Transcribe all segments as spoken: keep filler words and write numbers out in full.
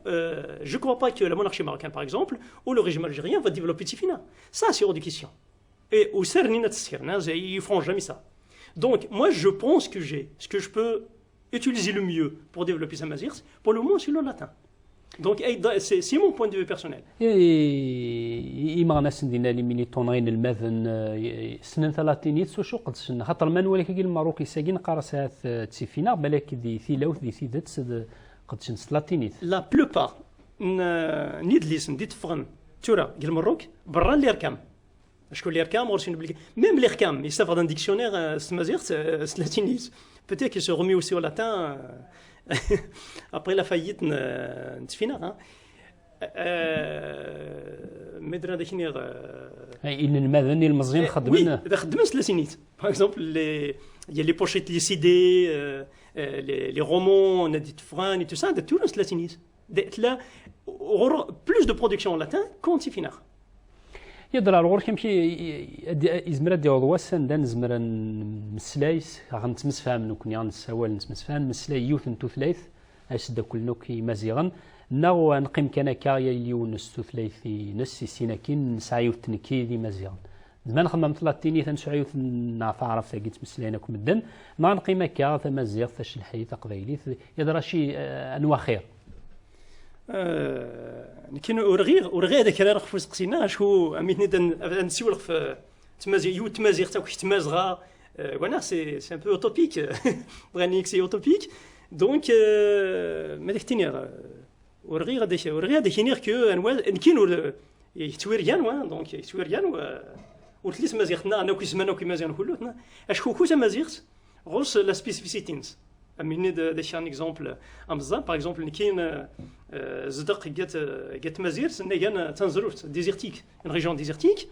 Euh, je ne crois pas que la monarchie marocaine, par exemple, ou le régime algérien va développer Tifina. Ça, c'est hors de question. Et au Sernina Tsirna, ils ne feront jamais ça. Donc, moi, je pense que j'ai ce que je peux utiliser le mieux pour développer sa mazir, pour le moment, c'est le latin. Donc, c'est mon point de vue personnel. Imeɣnasen dinna, les militants, inelmaden, ssnen talatinit s wacu qedcen, xaṭer ma nwali kagi Lmerruk, issagi neqqar-as ahat d tifinaɣ, balak di tilawt, di tidet, qedcen s tlatinit. La plupart n yidlisen d-itteffɣen tura deg Lmerruk, berra n l'IRCAM. Acku l'IRCAM ɣur-s une obligation. Même l'IRCAM yessafeɣ-d un dictionnaire s tmaziɣt, s tlatinit. Peut-être qu'il se remet aussi au latin après la faillite n tfinaɣ. Mais d ad ak-iniɣ, inelmaden, ilmeẓyen xeddmen. Da xeddmen s tlatinit. Par exemple, les, il y a les pochettes, les CD, les, les romans, on a dit Fran et tout ça, da tura s tlatinit. Tla, plus de production en latin qu'en tfinaɣ. Yeḍra ɣur-k amek izmer ad d-yaweḍ wass anda nezmer ad nmeslay, ad nettemsefham nekkni, ad nessawal, nettemsefham, nmeslay yiwet n tutlayt, ad sdaklen akk Imaziɣen, neɣ ad neqqim kan akka, yal yiwen s tutlayt-ines, i sin akin, nesɛa yiwet tnekki d Imaziɣen. Zman xemmem tlatinit, ad nesɛu yiwet neɣ taɛrabt-agi ttmeslayen akk medden, neɣ ad neqqim akka, tamaziɣt, tacelḥit, taqbaylit, yeḍra ci, anwa xir? Nekkin ur ɣiɣ, ur ɣiɣ ad akrareɣ ɣef useqsi-nni, acku am itni ad nsiwel ɣef tmaziɣt, yiwet tmaziɣt akk tmazɣa, voilà, c'est un peu utopique. Bɣan-iyi c'est utopique. Donc, ma d ak-ttiniɣ, ur ɣiɣ ad ak-iniɣ que anwa, nekkin ur yettwirgan wa, donc yettwirgan wa, ur telli tmaziɣt-nneɣ akk izman akk imaziɣen kullut, acku ku tamaziɣt ɣur-s la spécificité-ines. Am ini d ak un exemple ameẓẓan, par exemple, nekkin zdeɣ deg at Mazirt, anagan d taneẓruft, désertique, une région désertique,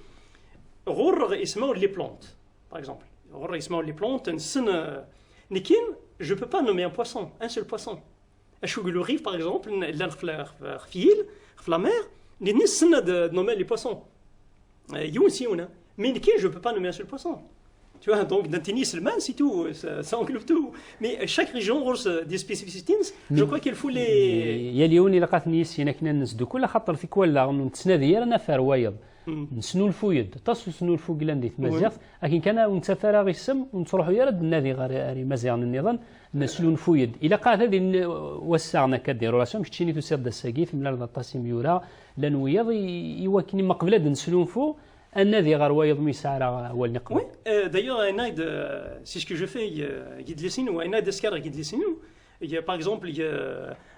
ɣur-reɣ ismawen les plantes, par exemple, ɣur-reɣ ismawen les plantes, nessen, nekkin, je peux pas nommer un poisson, un seul poisson. Acku deg lɣif, par exemple, llan ɣef yil, ɣef la mer, nitni ssnen ad nommer les poissons. Yiwen s yiwen, mais nekkin, je peux pas nommer un seul poisson. Tu vois, donc, d nettini iselman, c'est tout, ça englobe tout. Mais chaque région ɣur-s des spécificités, je crois qu'il faut les... Yal yiwen ilaq ad ten-yissin akken ad nesdukel, axaṭer tikwal daɣen ur nettnadi ara ad naf ar wayeḍ. Nesnulfuy-d, aṭas n usnulfu yellan di tmaziɣt, akken kan ur nettaf ara isem, ur nettruḥu ara ad d-nnadi ɣer Imaziɣen nniḍen, neslunfuy-d. Ilaq ahat ad in-, wassaɣen akka des relations, keččini tusiḍ-d ass-agi, temlaleḍ aṭas imyura, llan wiyaḍ, i wakken i meqbel ad neslunfu, ad nadi ɣer wayeḍ mi yesɛa ara awal-nni qbel. Oui, d'ailleurs, c'est ce que je fais deg yidlisen, ou ayen ad as-kkreɣ deg yidlisen, par exemple,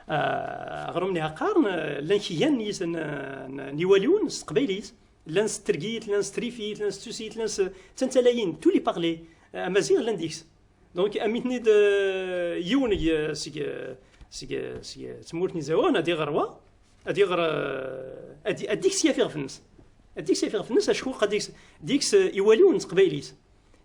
aɣrum-nni qqaren, llan keyyan n iwaliwen s teqbaylit. Llan s tergit, llan s trifit, llan s tusit, llan s tantalayin, tous les parlers amaziɣ llan deg-s. Donc, am itni d yiwen seg, seg, seg tmurt n Izawan, ad iɣer wa, ad iɣer, ad d-ikkes yaf iɣef-nnes. Ad d-ikkes yaf iɣef-nnes, acku ad d-ikkes iwaliwen n teqbaylit.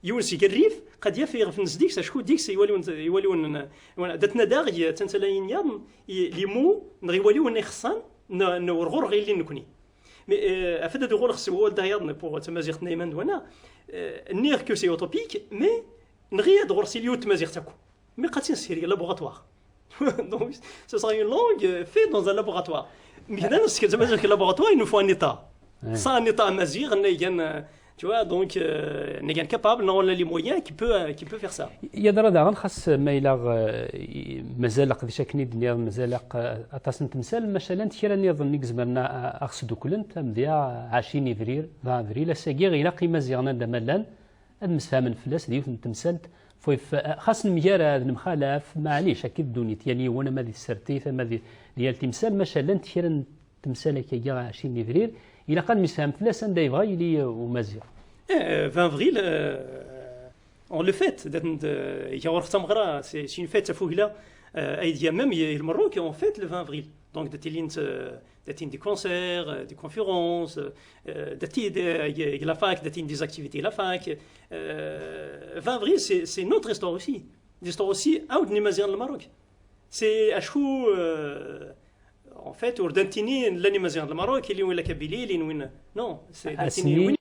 Yiwen seg rrif, qad yaf iɣef-nnes deg-s, acku deg-s iwaliwen, iwaliwen, ad tnadaɣ tantalayin yaḍen, les mots, neɣ iwaliwen ixeṣṣan, n ur ɣur-ɣ illi nekni. Mais, euh, afad ad uɣaleɣ s wawal dayaḍ pour tamaziɣt n Ayman d wana, euh, nniɣ que c'est utopique, mais nɣi ad ɣur-s yiwet tmaziɣt akk. Mais qad tt-nessihri laboratoire. Donc, ce sera une langue, euh, faite dans un laboratoire. Mais là, c'est que tamaziɣt laboratoire, il nous faut un état. Sans un état amaziɣ, anagan, euh, Tu vois, donc, euh, nniɣ-am capable, non, on a les moyens qui peut, euh, qui peut faire ça. Yeḍra daɣen, xas ma yella, euh, mazal aqdic akken i d-nniɣ, mazal aq-, aṭas n temsal, maca llant kra nniḍen i izemren a, a, a ɣ-sdukklent, amedya Ɛacin Ibrir, vingt avril, ass-agi ilaq Imaziɣen anda ma llan, ad msefhamen fell-as, d yiwet n temsalt, fwif, xas nemgarad, nemxalaf, maɛlic, akka i d ddunit, yal yiwen ama di tsertit, ama di, di yal timsal, maca llant kra n temsal akka-agi, Ɛacin Ibrir, ilaq ad nemsefham fell-as anda yebɣa yili Umaziɣ. Eh, vingt avril, euh, on le fête, d, d, iga ɣur-ɣ tameɣra, c'est, c'est une fête, tafugla, euh, ay d-yamam, i, i Lmerruk, on fête le vingt avril. Donc, da tilint, euh, da tilin des concerts, euh, des conférences, euh, da ti-, de, i, i la fac, da tilin des activités la fac. Euh, vingt avril, c'est, c'est notre histoire aussi. L'histoire aussi, عاود n Imaziɣen n Lmerruk. C'est acku, euh, En fait, ur d nettini llan Imaziɣen n Lmerruk, ilin win la Kabylie, ilin win, non, c'est d nettini win,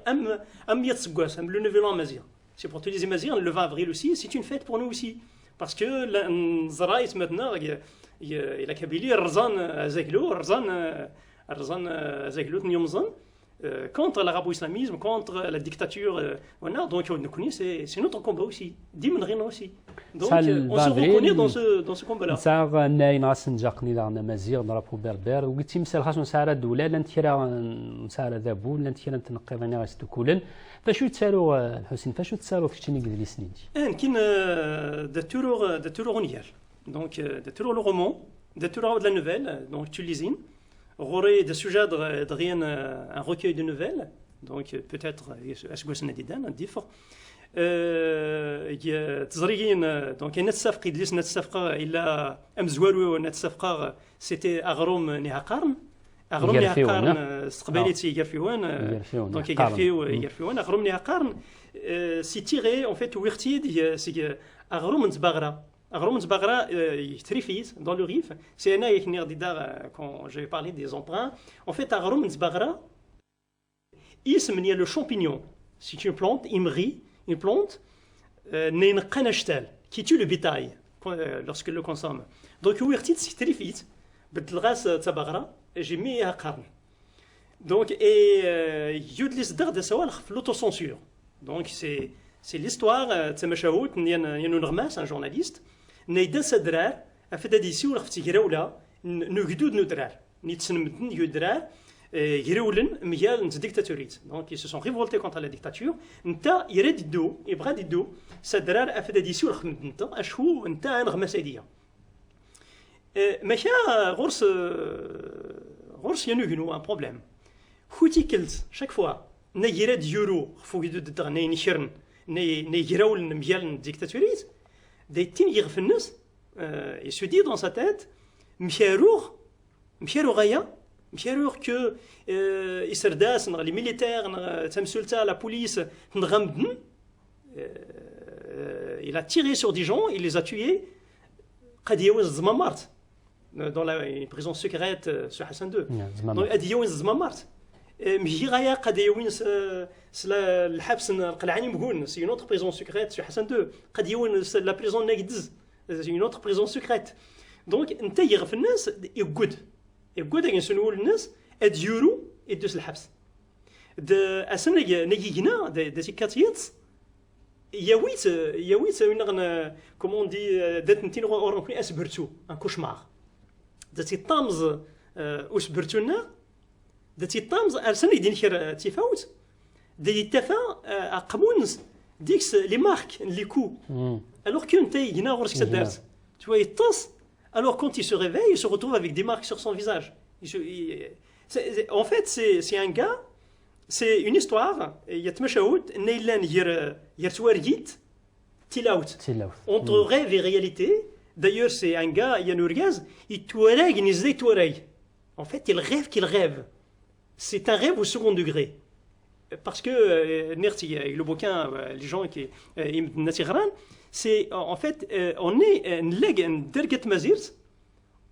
am, am yat seggas, am le Nouvel An amaziɣ. C'est pour tous les Imaziɣen, le vingt avril aussi, c'est une fête pour nous aussi. Parce que la, neẓra aytmaten-nneɣ, euh, Et la Kabylie rẓan azaglu, rẓan, rẓan azaglu n yemẓen, euh, contre l'arabo-islamisme, contre la dictature, euh, voilà. Donc, euh, nekkni, c'est, c'est notre combat aussi, d imenɣi aussi. Donc, euh, on se reconnaît dans ce, dans ce combat-là. Nesɛa anay neɣ asenǧaq-nni daɣen amaziɣ, drapeau berbère, ur yettimsal xas ur nesɛi ara ddewla, llant kra n, ur nesɛi ara adabu, llant kra n tneqqiḍin i ɣ-yesdukkulen. Facu yettaru, euh, Lḥusin, facu tettaruḍ keččini deg yidlisen-ik? Eh, nekkin, euh, d atturuɣ, d atturuɣ ungal. Donc, euh, d atturuɣ le roman, d atturuɣ de la nouvelle, donc tullisin. Ɣur-i d asujaɣ dɣ-, dɣi un, euh, un recueil de nouvelles, donc, euh, peut-être, euh, aseggas-nni ad d-iban, ad d-iffeɣ. Euh, deg, euh, teẓrigin, euh, donc, n At Safqa, idlisen n At Safqa, yella amezwaru n At Safqa, c'était Aɣrum n Iha Qqaren. Aɣrum n Iha Qqaren, euh, s teqbaylit Igerfiwen, euh, donc Igerfiw, Igerfiwen, Aɣrum n Iha Qqaren, euh, c'est tiré, en fait, wwiɣ-t-id, euh, seg, euh, Aɣrum n Tbaɣra. Aɣrum n Tbaɣra, euh, yetrif-it dans le Rif. C'est un œil qui, euh, quand je vais parler des emprunts. En fait, Aɣrum n Tbaɣra, isem n le champignon. C'est une plante, imɣi, une plante, euh, n ineqqan actal, qui tue le bétail, euh, lorsqu'il le consomme. Donc, wwiɣ-t-id seg trifit, beddleɣ-as, euh, d tabaɣra, j'ai mis Iha Qqaren. Donc, et, euh, yudlis daɣ d asawal ɣef l'autocensure. Donc, c'est, c'est l'histoire, euh, d tamacahut n yan, yan uneɣmas, un journaliste, n yeddan s adrar, afad ad yessiwel ɣef tegrawla n, n ugdud n udrar. Nitsen medden deg udrar, euh, grewlen mgal n tdiktaturit. Donc, ils se sont révoltés contre la dictature. Nta, yerra-d iddu, yebɣa ad iddu s adrar afad ad yessiwel ɣef medden-nteɣ, acku nta aneɣmas-agi. Eh, maca ɣur-s, eh, ɣur-s yan ugnu, un problème. Ku tikkelt, chaque fois, n agira d-yuru ɣef ugdud-nteɣ, n ayen ikren, n ay-, n ay grawlen mgal n dictaturit, day tin yiɣef-nnes, eh, il se dit dans sa tête, mkaruɣ, mkaruɣ aya, mkaruɣ que, eh, iserdasen, neɣ les militaires, neɣ, eh, tamsulta, la police, tenɣa medden, euh, il a tiré sur des gens, il les a tués. Qad yawi ẓmamart, euh, dans la, une prison secrète, euh, sur Hassan deux. Donc, ad yawi ẓmamart. Euh, mhiɣ aya, qad yawi s, s la, lḥebs n Lqelɛa n Imgun, c'est une autre prison secrète sur Hassan deux. Qad yawi s la prison n Agdez, c'est une autre prison secrète. Donc, nta yiɣef-nnes, iggud. Iggud akken s wul-nnes, ad yuru, iddu s lḥebs. D asen n yigna, d, d tikkat yiḍes, yawi-tt, yawi-tt, win neɣ n, comment on dit, euh, d atenti neɣ ur nekni asbertu, un cauchemar. D tiṭṭamẓ, euh, usbertu-nneɣ, d tiṭṭamẓ, ar san i d-inker, euh, tifawt, d yettafa, euh, aqmun, deg-s les marques, les coups. Alors que nta yegna ɣur-s taddart. Tu vois, yeṭṭes, alors quand il se réveille, il se retrouve avec des marques sur son visage. Il se, il, c'est, c'est, en fait, c'est, c'est un gars, c'est une histoire, il y a tmacahut, n ay llan ger, ger twargit, tilawt. Tilawt. Entre rêve et réalité. D'ailleurs, c'est un gars, il y a un urgaz, il toureg, il toureg. En fait, il rêve qu'il rêve. C'est un rêve au second degré. Parce que, euh, nniɣ-tt, le bouquin, euh, les gens qui, euh, imedden ad t-iɣran, c'est, en fait, euh, on est, euh, n leg, n derget mazir,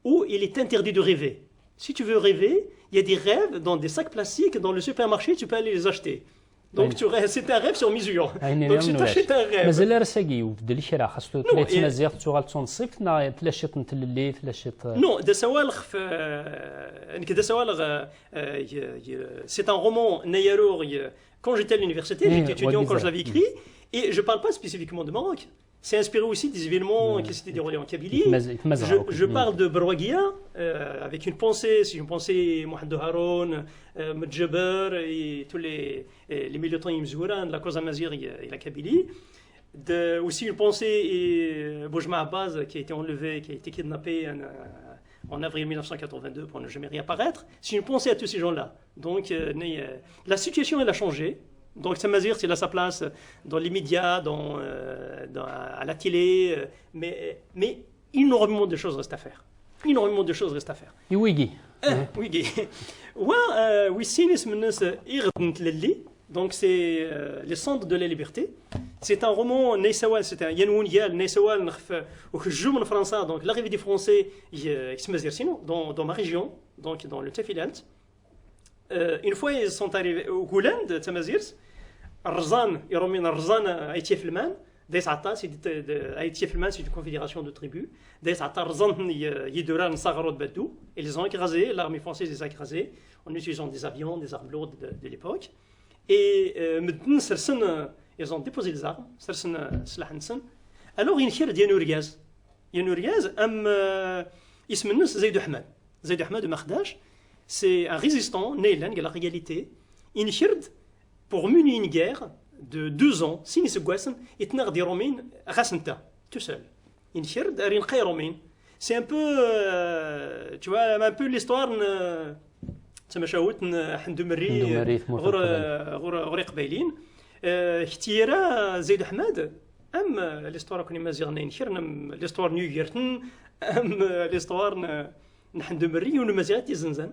où il est interdit de rêver. Si tu veux rêver, il y a des rêves dans des sacs plastiques dans le supermarché, tu peux aller les acheter. Donc, tu rêves, c'est un rêve sur mesure. Donc, si tu achètes un rêve. Mazal ar ass-agi, ibeddel kra, xas tura tmaziɣt tuɣal d tunṣibt, neɣ tella ciṭ n tlelli, tella ciṭ, euh, non, d asawal ɣef, euh, nekk d asawal, euh, euh, y-, y-, c'est un roman, Nayarour, y-, quand j'étais à l'université, j'étais étudiant quand je l'avais écrit, et je parle pas spécifiquement de Maroc. C'est inspiré aussi des événements qui s'étaient déroulés en Kabylie. Je, je parle de Berwagia, euh, avec une pensée, c'est une pensée Mohamed Haroun, euh, Medjeber et tous les, et les militants imzouran de la cause amazigh et la Kabylie. De, aussi une pensée et, euh, Boujma Abbas, qui a été enlevé, qui a été kidnappé en, euh, en avril mille neuf cent quatre-vingt-deux pour ne jamais réapparaître. C'est une pensée à tous ces gens-là. Donc, euh, né, euh, la situation, elle a changé. Donc, Tamazirt, il a sa place dans les médias, dans, euh, dans, à la télé, euh, mais, mais énormément de choses restent à faire. Énormément de choses restent à faire. I wigi? Ah, wigi. Wa, euh, wis sin isem-nnes, euh, Iɣed n Tlelli. Donc, c'est, euh, Les Cendres de la Liberté. C'est un roman, n ay yessawal, c'est un, yan wungal, n ay yessawalen ɣef, euh, ukejjum n Fransa, donc l'arrivée des Français, euh, deg tmazirt-inu, dans, dans ma région, donc dans le Tafilant. Euh, une fois ils sont arrivés, ggullen-d tamazirt, rẓan, Iṛumyen rẓan, euh, Ayt Yafilman, Dayes Atta, c'est de, de, a été fait c'est une confédération de tribus. Dayes Atta, rẓan-ten y-, yidurar n Saɣru d Baddu. Ils ont écrasé, l'armée française les a écrasés en utilisant des avions, des armes lourdes de, de l'époque. Et euh, medden sersen, euh, ils ont déposé les armes, sersen euh, sslaḥ-nsen. Alors, yenker-d yiwen urgaz. Yiwen urgaz, am, euh, isem-nnes Zayd Ahmed. Zayd Ahmed Mexdac, c'est un résistant, nna yellan deg la réalité. Yenker-d pour mener une guerre de deux ans, sin iseggasen, yettnaɣ d Iṛumiyen ɣas netta, tout seul. Yenker-d ar yenqer Iṛumiyen. C'est un peu, euh, tu vois, un peu l'histoire n, euh, d tamacahut n Ḥend Umerri, Ḥend Umerri, tmurt ɣur, n Leqbayel. Ɣur, ɣur Iqbayliyen. Euh, kti ira Zayd Ahmed, am, euh, l'histoire akk n Imaziɣen yenker, am l'histoire n Yugirten, am, euh, l'histoire n, n Ḥend Umerri, yiwen Umaziɣ i t-izenzan.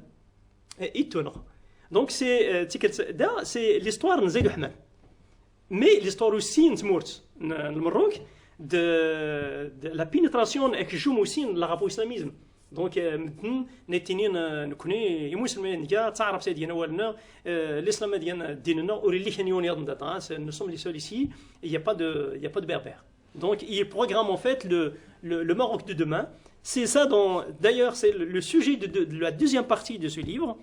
Eh, i ttuneɣ. Donc, c'est, euh, tikkelt, da, c'est l'histoire n Zayd Ahmed. Mais l'histoire aussi n tmurt n, n Lmerruk, de, de la pénétration n akejjum aussi n l'arapo-islamisme. Donc, euh, medden nettinin, euh, nekkni imuselmen nga d taɛrabt ay d-gan awal-nneɣ, euh, l'islam ay d-gan ddin-nneɣ, ur illi kan yiwen yaḍ n da, hein, c'est, nous sommes les seuls ici, il n'y a pas de, il n'y a pas de berbères. Donc, il programme en fait le, le, le Maroc de demain. C'est ça, dont, d'ailleurs, c'est le, le sujet de, de, de la deuxième partie de ce livre.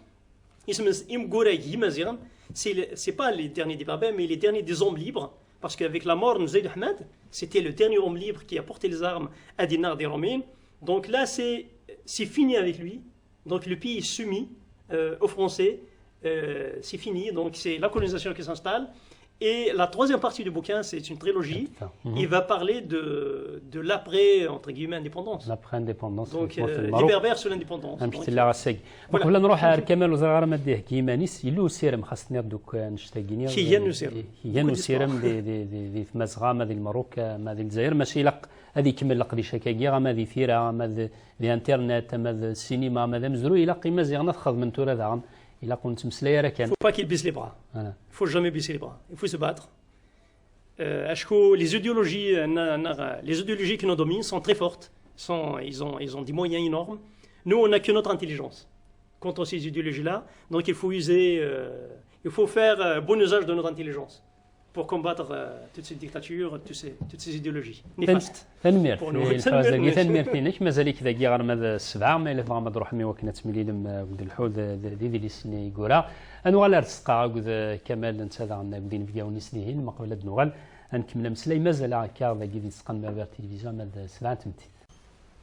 Isem-nnes Imgura n Yimaziɣen, c'est le- c'est pas les derniers des berbères, mais les derniers des hommes libres. Parce qu'avec la mort de Zayd Ahmed, c'était le dernier homme libre qui a porté les armes à Dinar des Romains. Donc là, c'est c'est fini avec lui. Donc le pays est soumis euh, aux Français. Euh, c'est fini. Donc c'est la colonisation qui s'installe. Et la troisième partie du bouquin, c'est une trilogie. Enfin, mhm. Il va parler de, de l'après, entre guillemets, indépendance. L'après-indépendance, Donc, tmurt n euh, les Lmerruk. Berbères sous l'indépendance. Amek Donc, tella ɣas-agi. Voilà. Qbel ad nruḥ ar Kamal, ur ẓriɣ ara ma ad d-iheggi iman-is, yella usirem xas tenniḍ-d akk annect-agi-nni. Keyyan usirem. Keyyan usirem di, di, di, di Tmazɣa, ma di Lmerruk, ma di Lezzayer, maca ilaq ad ikemmel leqdic akkagi, ama di tira, ama d, di internet, ama d ssinima, ama d amezruy, ilaq Imaziɣen ad xedmen tura daɣen, ilaq ur nettmeslay ara kan. Faut pas qu'il baisse les bras. Voilà. Il faut jamais baisser les bras. Il faut se battre. Euh, acku les idéologies, euh, na- na- les idéologies qui nous dominent sont très fortes. Sont, ils, ont, ils ont des moyens énormes. Nous, on n'a que notre intelligence contre ces idéologies-là. Donc il faut user, euh, il faut faire euh, bon usage de notre intelligence pour combattre euh, toutes ces dictatures, toutes ces, toutes ces idéologies néfastes. Tanemmirt i lḥuz-agi, tanemmirt-inek. Mazal-ik dagi ɣer ma d ssebɛa, ma yella tebɣam ad truḥem i wakken ad temlilem akked Lḥud d idlisen i yura. Ad nuɣal ar tzeqqa akked Kamal, netta daɣen akked inebgawen-is dihin, ma qbel ad d-nuɣal ad nkemmel ameslay, mazal akka dagi di tzeqqa n Berbère Télévision, ma d ssebɛa n tmeddit.